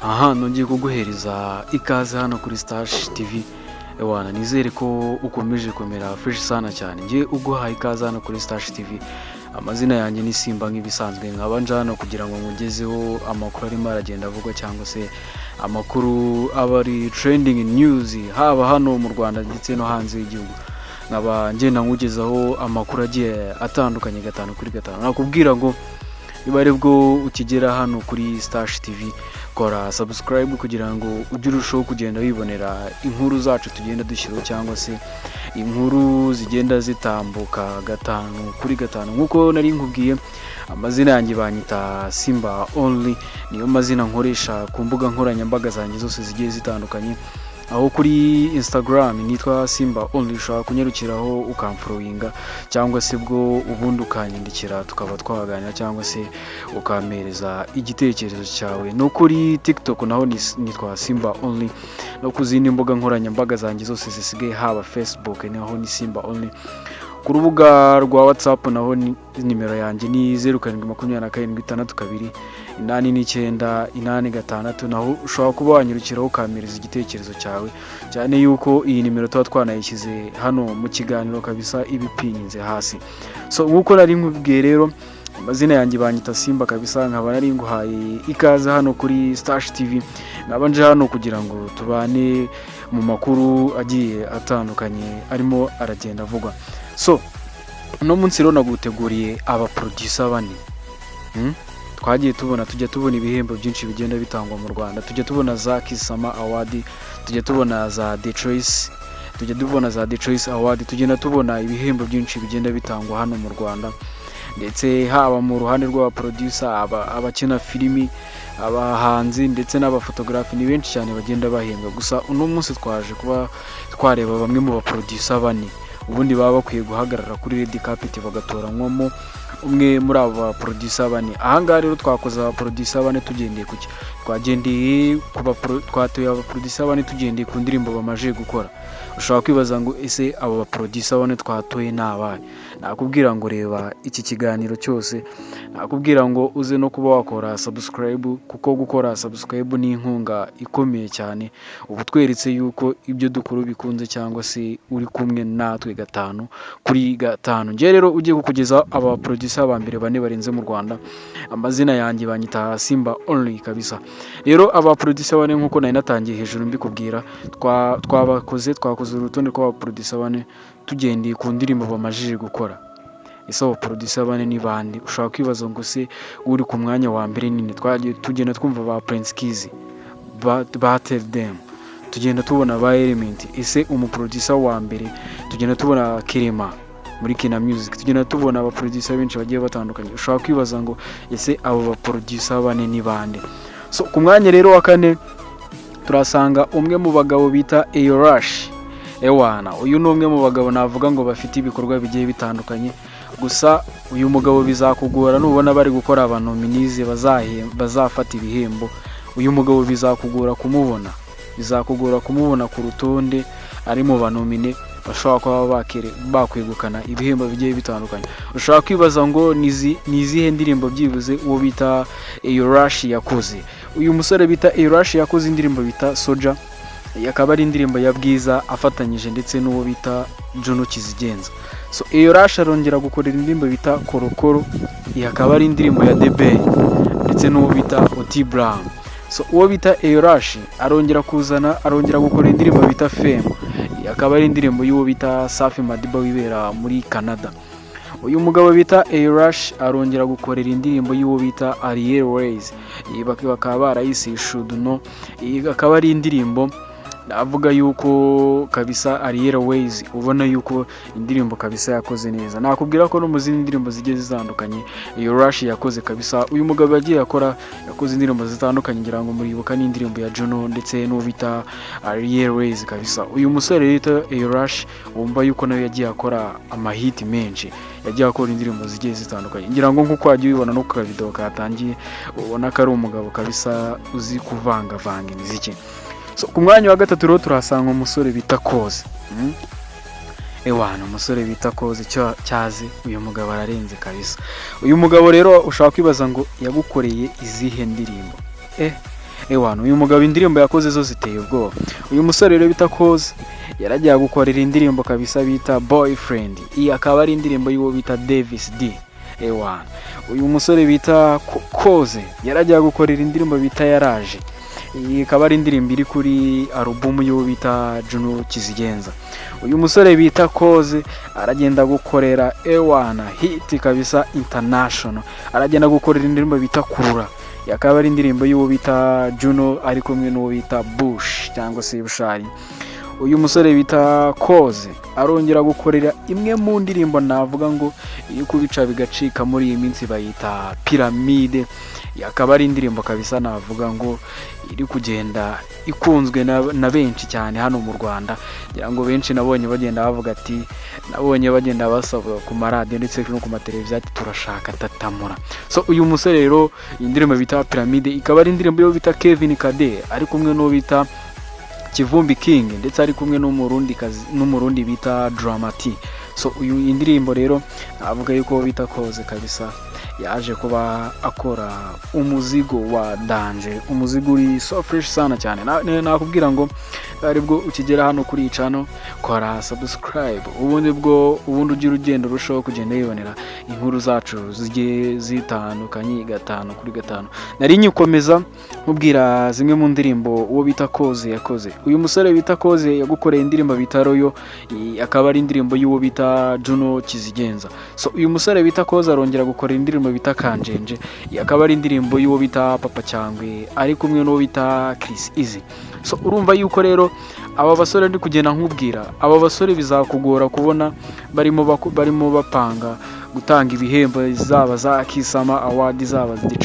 Aha nongeye kuguhereza ikaze hano kuri Stash TV. Ewana, nizere ko ukomeje kumera fresh sana cyane. Njye uguhaye ikaze hano kuri Stash TV, amazina yanjye ni Simba nk'ibisanzwe, nkaba nje hano kugira ngo nkugezeho amakuru arimo aragenda avugwa cyangwa se amakuru aba ari trending news, haba hano mu Rwanda ndetse no hanze y'igihugu. Nkaba ngenda nkugezaho amakuru agiye atandukanye gatanu kuri gatanu. Nakubwira ngo niba aribwo ukigera hano kuri Stash TV, kora subscribe kugira ngo ujye urushaho kugenda wibonera inkuru zacu tugenda dushyiraho cyangwa se inkuru zigenda zitambuka gatanu kuri gatanu. Nk'uko nari nkubwiye, amazina yanjye banyita Simba Only, niyo mazina nkoresha ku mbuga nkoranyambaga zanjye zose zigiye zitandukanye, aho kuri Instagram nitwa Simba Only. Ushobora kunyarukiraho ukamfollowinga cyangwa se bwo ubundi ukanyandikira tukaba twaganira cyangwa se ukampereza igitekerezo cyawe. No kuri TikTok naho nitwa Simba Only, no ku zindi mbuga nkoranyambaga zanjye zose zisigaye, haba Facebook naho ni Simba Only, ku rubuga rwa WhatsApp naho ni nimero yanjye ni 0727628986, naho ushobora kuba wanyarukiraho ukampereza igitekerezo cyawe, cyane yuko iyi nimero tuba twanayishyize hano mu kiganiro kabisa, iba ipininze hasi. So nk'uko nari nkubwiye rero, amazina yanjye banyita Simba kabisa, nkaba nari nguhaye ikaze hano kuri Stash TV, nkaba nje hano kugira ngo tubane mu makuru agiye atandukanye arimo aragenda avugwa. So uno munsi rero naguteguriye abaproducer bane. Twagiye tubona, tujya tubona ibihembo byinshi bigenda bitangwa mu Rwanda, tujya tubona za Kiss Summer Award, tujya tubona za The Choice, tujya tubona za The Choice Award, tugenda tubona ibihembo byinshi bigenda bitangwa hano mu Rwanda, ndetse haba mu ruhande rw'abaproducer, abakina filimi, abahanzi ndetse n'abafotogarafi, ni benshi cyane bagenda bahembwa. Gusa uno munsi twaje kuba twareba bamwe mu baproducer bane ubundi baba bakwiye guhagarara kuri red carpet bagatoranywamo umwe muri abo baproducer bane. Ahangaha rero twakoze abaproducer bane tugendeye ku ki? Twagendeye ku twatoye abaproducer bane tugendeye ku ndirimbo bamaze gukora. Ushobora kwibaza ngo ese abo baproducer bane twatoye ni abahe? Nakubwira ngo reba iki kiganiro cyose, nakubwira ngo uze no kuba wakora subscribe, kuko gukora subscribe ni inkunga ikomeye cyane, uba utweretse yuko ibyo dukora ubikunze cyangwa se uri kumwe natwe gatanu kuri gatanu. Njye rero ugiye kukugeza aba producer ba mbere bane barenze mu Rwanda, amazina yanjye banyita Simba Only kabisa. Rero aba producer bane, nk'uko nari natangiye hejuru mbikubwira, twabakoze, twakoze urutonde rw'aba producer bane tugendeye ku ndirimbo bamajije gukora. Ese abo producer bane ni bande? Ushobora kwibaza ngo se uri ku mwanya wa mbere nini? Twagiye tugenda twumva ba Prince Kizi, ba Tell Them, tugenda tubona ba Element. Ese umuproducer wa mbere? Tugenda tubona Kirema muri Kina Music, tugenda tubona abaproducer benshi bagiye batandukanye. Ushobora kwibaza ngo ese abo baproducer bane ni bande? So ku mwanya rero wa kane turasanga umwe mu bagabo bita Eyorash. Ewana, uyu ni umwe mu bagabo navuga ngo bafite ibikorwa bigiye bitandukanye. Gusa uyu mugabo bizakugora nubona bari gukora abanominees bazafata ibihembo, uyu mugabo bizakugora kumubona, bizakugora kumubona ku rutonde ari mu banominé bashobora kuba bakwegukana ibihembo bigiye bitandukanye. Ushobora kwibaza ngo ni izihe ndirimbo byibuze uwo bita Eyorash yakoze? Uyu musore bita Eyorash yakoze indirimbo bita Soja, iyi akaba ari indirimbo ya Bwiza afatanyije ndetse n'uwo bita Juno Kizigenza. So Eyorash arongera gukorera indirimbo bita Korokoro, iyi akaba ari indirimbo ya The Ben ndetse n'uwo bita Oti Brown. So uwo bita Eyorash arongera kuzana, arongera gukora indirimbo bita Fame, iyi akaba ari indirimbo y'uwo bita Safi Madiba wibera muri Canada. Uyu mugabo bita Eyorash arongera gukorera indirimbo y'uwo bita Ariel Wayz, iyi bakaba barayise Should Know. Iyi akaba ari indirimbo navuga yuko kabisa Ariel Wayz ubona yuko indirimbo kabisa yakoze neza. Nakubwira ko no mu zindi ndirimbo zigiye zitandukanye Eyorash yakoze kabisa, uyu mugabo yagiye akora, yakoze indirimbo zitandukanye. Ngira ngo muribuka n'indirimbo ya Juno ndetse n'uwo bita Ariel Wayz kabisa. Uyu musore bita Eyorash wumva yuko nawe yagiye akora amahiti menshi, yagiye akora indirimbo zigiye zitandukanye. Ngira ngo nk'uko wagiye ubibona no ku kavideo katangiye, ubona ko ari umugabo kabisa uzi kuvangavanga imiziki. So, ku mwanya wa gatatu rero turahasanga umusore bita Koze. Ewana, umusore bita Koze cyaze, uyu mugabo ararenze kabisa. Uyu mugabo rero ushobora kwibaza ngo yagukoreye izihe ndirimbo? Ewana, uyu mugabo indirimbo yakoze zo ziteye ubwoba. Uyu musore rero bita Koze yaragiye gukorera indirimbo kabisa bita Boyfriend. Iyi akaba ari indirimbo y'uwo bita Davis D. Ewana, uyu musore bita Koze yaragiye gukorera indirimbo bita Yaraje. Iyi ikaba ari indirimbo iri kuri alubumu y'uwo bita Juno Kizigenza. Uyu musore bita Koze aragenda gukorera, ewana, hit kabisa international. Aragenda gukorera indirimbo bita Kurura. Iyi akaba ari indirimbo y'uwo bita Juno ari kumwe n'uwo bita Bush cyangwa se Bushari. Uyu musore bita Koze arongera gukorera imwe mu ndirimbo navuga ngo iyo kubica bigacika muri iyi minsi, bayita Piramide. Iyi akaba ari indirimbo kabisa navuga ngo iri kugenda ikunzwe na benshi cyane hano mu Rwanda. Ngira ngo benshi nabonye bagenda bavuga ati, nabonye bagenda basaba ku maradiyo ndetse no ku mateleviziyo ati: "Turashaka Tatamura." So uyu musore rero, iyi ndirimbo bita Piramide ikaba ari indirimbo yo bita Kevin Kade ari kumwe n'uwo bita Kivumbi King, ndetse ari kumwe n'umurundi n'umurundi bita Dramati. So uyu indirimbo rero navuga yuko bita Koze kabisa yaje kuba akora umuzigo wa danger, umuzigo uri so fresh sana cyane. Nakubwira ngo aribwo ukigera hano kuri iyi channel, kora subscribe, ubundi bwo ubundi ugira ugenda urushaho kugenda wibonera inkuru zacu zigiye zitandukanye gatanu kuri gatanu. Nari nyikomeza nkubwira zimwe mu ndirimbo uwo bita Koze yakoze. Uyu musore bita Koze yagukoreye indirimbo bita Royo. Iyi akaba ari indirimbo y'uwo bita Juno Kizigenza. So uyu musore bita Koze arongera gukorera indirimbo bita Kanjenje. Iyi akaba ari indirimbo y'uwo bita Papa Cyangwe ari kumwe n'uwo bita Chris Easy. So urumva yuko rero aba basore ndi kugenda nkubwira, aba basore bizakugora kubona barimo bapanga gutanga ibihembo, zaba za Kisama Award, zaba The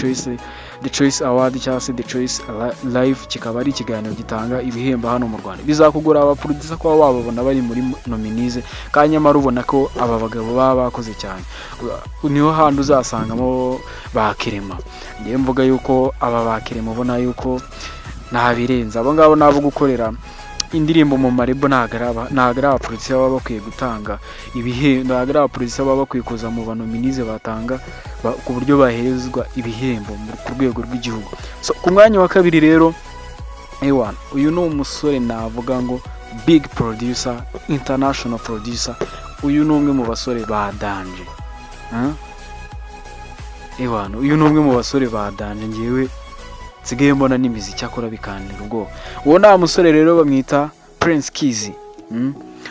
Choice Award cyangwa se The Choice Live, kikaba ari ikiganiro gitanga ibihembo hano mu Rwanda. Bizakugora aba producer kuba wababona bari muri nominees, kandi nyamara ubona ko aba bagabo baba bakoze cyane. Niho handi uzasangamo ba Kirema. Ngewe mvuga yuko aba ba Kirema ubona yuko ntabirenze, abo ngabo nabo gukorera indirimbo mu ma label, ntabwo ari aba producer baba bakwiye gutanga ibihembo, ntabwo ari aba producer baba bakwiye kuza mu ba nominees batanga ku buryo baherezwa ibihembo ku rwego rw'igihugu. So ku mwanya wa kabiri rero, ewana, uyu ni umusore navuga ngo big producer, international producer. Uyu ni umwe mu basore ba danger. Huh? Ewana, uyu ni umwe mu basore ba danger ngewe nsigaye mbona n'imiziki akora bikantera ubwoba. Uwo nta musore rero bamwita Prince Kizi.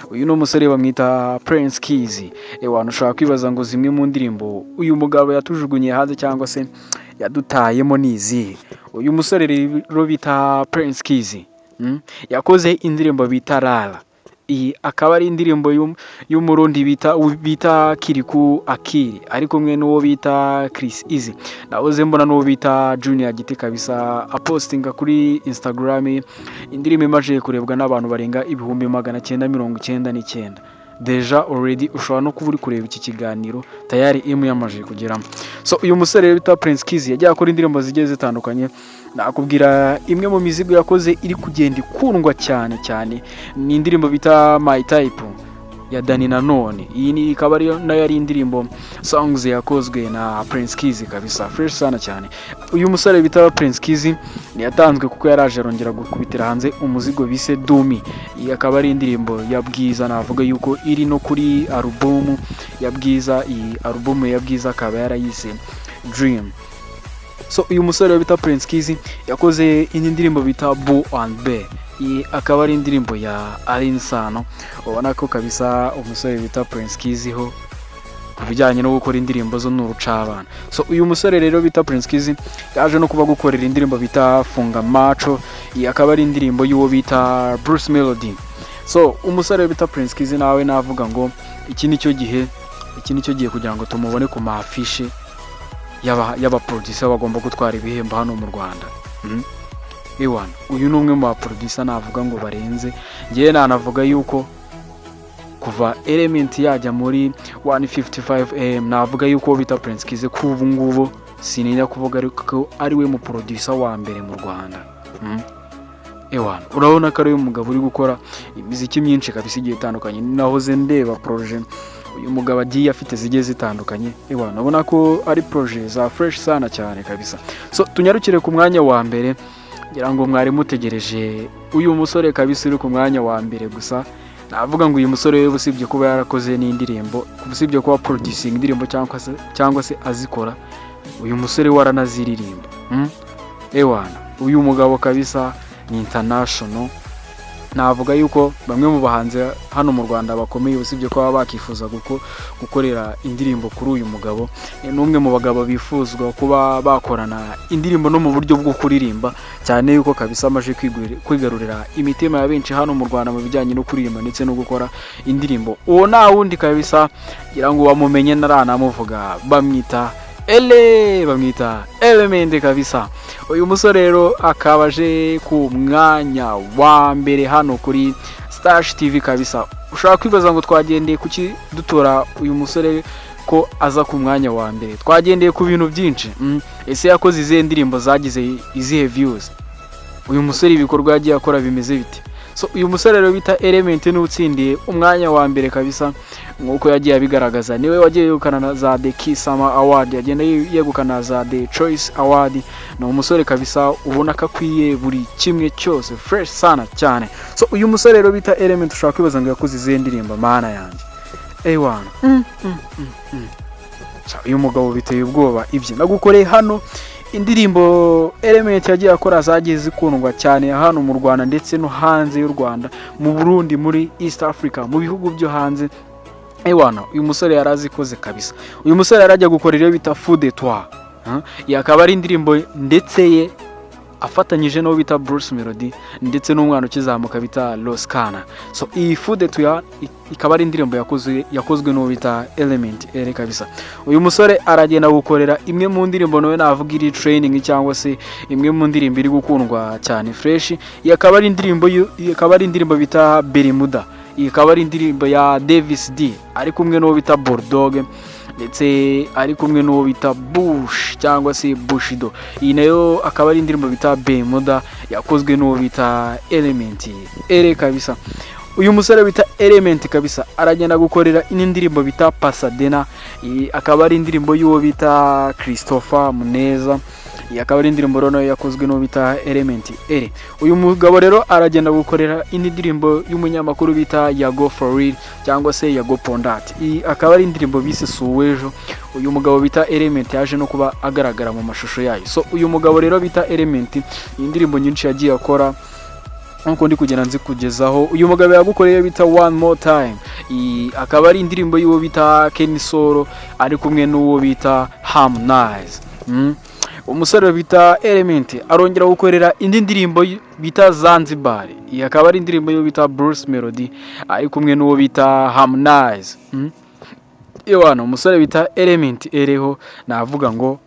Uyu ni umusore bamwita Prince Kizi. Ewana, ushobora kwibaza ngo zimwe mu ndirimbo uyu mugabo yatujugunye hanze cyangwa se yadutayemo ni izihe? Uyu musore rero bita Prince Kizi, yakoze indirimbo bita Rara. Iyi akaba ari indirimbo y'umurundi bita Kiriku Akiri ari kumwe n'uwo bita Chris Easy. Nahoze mbona n'uwo bita Junior Giti kabisa apostinga kuri Instagram ye, indirimbo imaze kurebwa n'abantu barenga 999,000. Déjà already ushobora no kuba uri kureba iki kiganiro tayari imu yamaze kugeramo. So uyu musore rero bita Prince Kizi yagiye akora indirimbo zigiye zitandukanye. Nakubwira imwe mu mizigo yakoze iri kugenda ikundwa cyane cyane ni indirimbo bita My Type ya Dani Nanone. Iyi ni ikaba ariyo nayo ari indirimbo songs yakozwe na Prince Kizi kabisa fresh sana cyane. Uyu musore bita Prince Kizi ntiyatanzwe kuko yaraje arongera gukubitira hanze umuzigo bise Dumi. Iyi akaba ari indirimbo ya Bwiza, navuga yuko iri no kuri alubumu ya Bwiza. Iyi alubumu ya Bwiza akaba yarayise Dream. So uyu musore bita Prince Kizi yakoze indi ndirimbo bita Boo and Be. Iyi akaba ari indirimbo ya Alyn Sano. Ubona ko kabisa umusore bita Prince Kizi ho ku bijyanye no gukora indirimbo zo ni urucabana. So uyu musore rero bita Prince Kizi yaje no kuba gukorera indirimbo bita Funga Macho. Iyi akaba ari indirimbo y'uwo bita Bruce Melody. So umusore bita Prince Kizi nawe navuga ngo iki ni cyo gihe kugira ngo tumubone ku ma affiche y'aba producer bagomba gutwara ibihembo hano mu Rwanda. Ewana, uyu ni umwe mu ba producer navuga ngo barenze. Ngewe nanavuga yuko kuva Element yajya muri 155 AM, navuga yuko bita Prince Kizi ko ubu ngubu sininya kuvuga ariko ko ari we mu producer wa mbere mu Rwanda. Ewana, urabona ko ari we mugabo uri gukora imiziki myinshi kabisa igiye itandukanye. Nahoze ndeba projet uyu mugabo agiye afite zigiye zitandukanye. Ewana, ubona ko ari projet za fresh sana cyane kabisa. So tunyarukire ku mwanya wa mbere. Ngira ngo mwari mutegereje uyu musore kabisa uri ku mwanya wa mbere. Gusa navuga ngo uyu musore we, usibye kuba yarakoze n'indirimbo, usibye kuba producing indirimbo cyangwa se azikora, uyu musore we aranaziririmba. Ewana, uyu mugabo kabisa ni international. Navuga yuko bamwe mu bahanzi hano mu Rwanda bakomeye, usibye ko baba bakifuza gukorera indirimbo kuri uyu mugabo, ni n'umwe mu bagabo bifuzwa kuba bakorana indirimbo no mu buryo bwo kuririmba, cyane yuko kabisa amaze kwigarurira imitima ya benshi hano mu Rwanda mu bijyanye no kuririmba ndetse no gukora indirimbo. Uwo nta wundi kabisa, ngira ngo wamumenye ntaranamuvuga, bamwita Ele, bamwita Element kabisa. Uyu musore rero akaba aje ku mwanya wa mbere hano kuri Stash TV kabisa. Ushobora kwibaza ngo twagendeye kuki dutora uyu musore ko aza ku mwanya wa mbere? Twagendeye ku bintu byinshi. Ese yakoze izihe ndirimbo? Zagize izihe views? Uyu musore ibikorwa yagiye akora bimeze bite? So uyu musore rero bita Element niwe utsindiye umwanya wa mbere kabisa. Nk'uko yagiye abigaragaza, niwe wagiye yegukana na za The Kiss Summer Award, yagenda yegukana za The Choice Award. Ni umusore kabisa ubona ko akwiye buri kimwe cyose, fresh sana cyane. So uyu musore rero bita Element, ushobora kwibaza ngo yakoze izihe ndirimbo? Mana yanjye, ewana, Uyu mugabo biteye ubwoba ibye. Nagukoreye hano indirimbo Element yagiye akora, zagiye zikundwa cyane hano mu Rwanda ndetse no hanze y'u Rwanda, mu Burundi, muri East Africa, mu bihugu byo hanze. Ewana, uyu musore yarazikoze kabisa. Uyu musore yarajya gukora iyo bita Fou de Toi. Iyi akaba ari indirimbo ndetse ye afatanyije n'uwo bita Bruce Melody ndetse n'umwana ukizamuka bita Roskana. So iyi Fou de Toi ikaba ari indirimbo yakozwe n'uwo bita Element Eleeeh kabisa. Uyu musore aragenda gukorera imwe mu ndirimbo nawe navuga iri trending, cyangwa se imwe mu ndirimbo iri gukundwa cyane fresh. Iyi akaba ari indirimbo bita Bermuda. Iyi ikaba ari indirimbo ya Davis D ari kumwe n'uwo bita Bulldog, ndetse ari kumwe n'uwo bita Bush cyangwa se Bushido. Iyi nayo akaba ari indirimbo bita Bermuda, yakozwe n'uwo bita Element Eleeeh kabisa. Uyu musore bita Element kabisa aragenda gukorera indi ndirimbo bita Pasadena. Iyi akaba ari indirimbo y'uwo bita Christopher Muneza. Iyi akaba ari indirimbo rero nayo yakozwe n'uwo bita Element Eleeeh. Uyu mugabo rero aragenda gukorera indi ndirimbo y'umunyamakuru bita Yago For Real cyangwa se Yago Pondat. Iyi akaba ari indirimbo bise Suwejo. Uyu mugabo bita Element yaje no kuba agaragara mu mashusho yayo. So uyu mugabo rero bita Element, iyi ndirimbo nyinshi yagiye akora nkuko ndi kugenda nzikugezaho. Uyu mugabo yagukoreye bita One More Time. Iyi akaba ari indirimbo y'uwo bita Kenny Solo ari kumwe n'uwo bita Harmonize. Umusore bita Element arongera gukorera indi ndirimbo bita Zanzibar. Iyi akaba ari indirimbo y'uwo bita Bruce Melody ari kumwe n'uwo bita Harmonize. Ewana, umusore bita Element Eleeeh, navuga ngo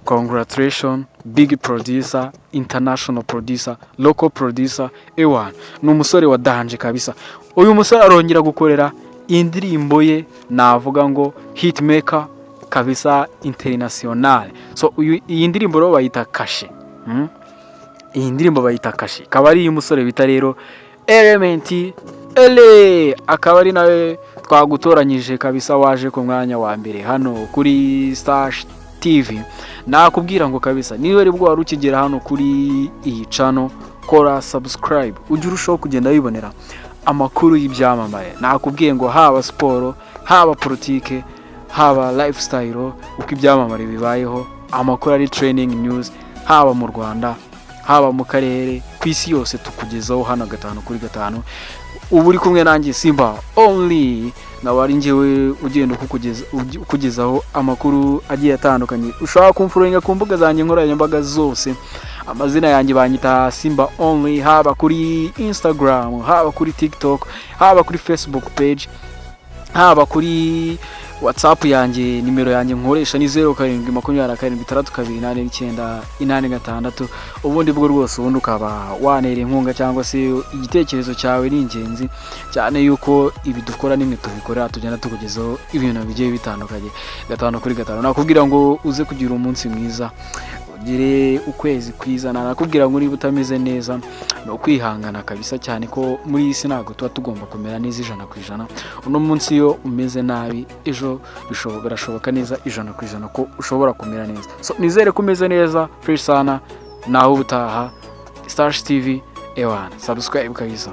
congratulation, big producer, international producer, local producer. Ewana, ni umusore wa danger kabisa. Uyu musore arongera gukorera indirimbo ye, navuga ngo hitmaker kabisa international. So iyi ndirimbo rero bayita Kashe. Iyi ndirimbo bayita Kashe, ikaba ari iy'umusore bita rero Element Eleeeh, akaba ari nawe twagutoranyije kabisa waje ku mwanya wa mbere hano kuri Stash TV. Nakubwira ngo kabisa niba aribwo wari ukigera hano kuri iyi channel, kora subscribe ujye urushaho kugenda wibonera amakuru y'ibyamamare. Nakubwiye ngo haba siporo, haba politike, haba lifestyle, uko ibyamamare bibayeho, amakuru ari trending news, haba mu Rwanda, haba mu karere, ku isi yose, tukugezaho hano gatanu kuri gatanu. Ubu uri kumwe nanjye Simba Only, nawe ari njyewe ugenda ukugezaho amakuru agiye atandukanye. Ushobora kumfollowinga ku mbuga zanjye nkoranyambaga zose, amazina yanjye banyita Simba Only, haba kuri Instagram, haba kuri TikTok, haba kuri Facebook page, haba kuri WhatsApp yanjye. Nimero yanjye nkoresha ni 0727 628 986. Ubundi bwo rwose ubundi ukaba wanera inkunga cyangwa se igitekerezo cyawe ni ingenzi cyane, yuko ibi dukora nimwe tubikorera, tugenda tukugezaho ibintu bigiye bitandukanye gatanu kuri gatanu. Nakubwira ngo uze kugira umunsi mwiza, ugire ukwezi kwiza. Nakubwira ngo niba utameze neza ni ukwihangana kabisa, cyane ko muri iyi si ntabwo tuba tugomba kumera neza 100%. Uno munsi iyo umeze nabi, ejo birashoboka neza 100% ko ushobora kumera neza. So nizere ko umeze neza fresh sana. Naho ubutaha, Stash TV. Ewana, subscribe kabisa.